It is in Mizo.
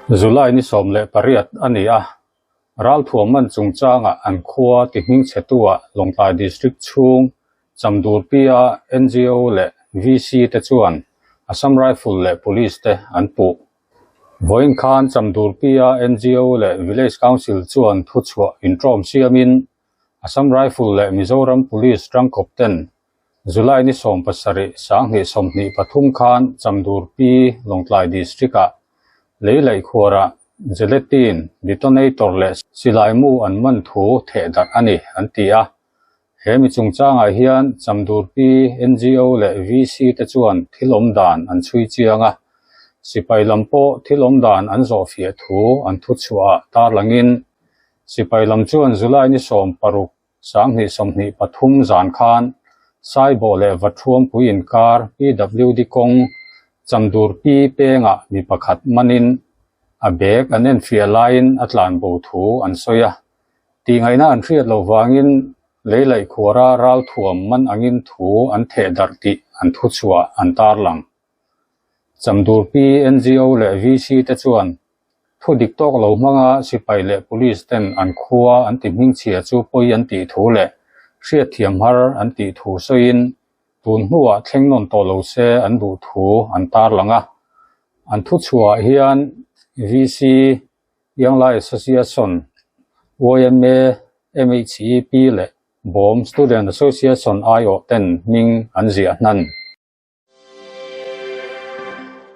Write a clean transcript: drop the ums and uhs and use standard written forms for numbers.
July ni 18 a ni a, Ralthuam man chungchangah an khua tihmingchhetuah Lawngtlai District chhung Chamdurpia ngo leh VC te chuan Assam Rifle leh Police te an puh. Vawiin khan Chamdurpia ngo leh Village Council chuan thuchhuah inṭawm siamin Assam Rifle leh Mizoram Police tangkawp ten July ni 17 2023 khan Chamdurpi Lawngtlai District-ah lei laih khuarah Gelatin, detonator leh silai mu an man thu theh darh a ni, an ti a. He mi chungchangah hian Chamdurpi ngo leh VC te chuan thil awm dan an chhui chiang a. Sipai lam pawh thil awm dan an zawhfiah thu an thuchhuahah tarlangin Sipai lam chuan July ni 16 2023 zan khan Saibawh leh Vathuampui inkar PWD kawng Chamdurpi pengah mi pakhat manin a bag an enfiah laiin a tlanbo thu an sawi a. Tihngaihna an hriat loh vangin lei laih khuara ralthuam man angin thu an theh darh tih an thuchhuah an tarlang. Chamdurpi ngo leh VC te chuan Thu dik tawk lo hmanga sipai leh police ten an khua an ti hmingchhia chu pawi an tih thu leh hriatthiam har an tih thu sawiin tun hnuah thleng nawn tawh lo se an duh thu an tarlang a. An thuchhuahah hian VC, Yanglai Association, yma, MHEP leh Bawm Student Association aiawh ten hming an ziah hnan.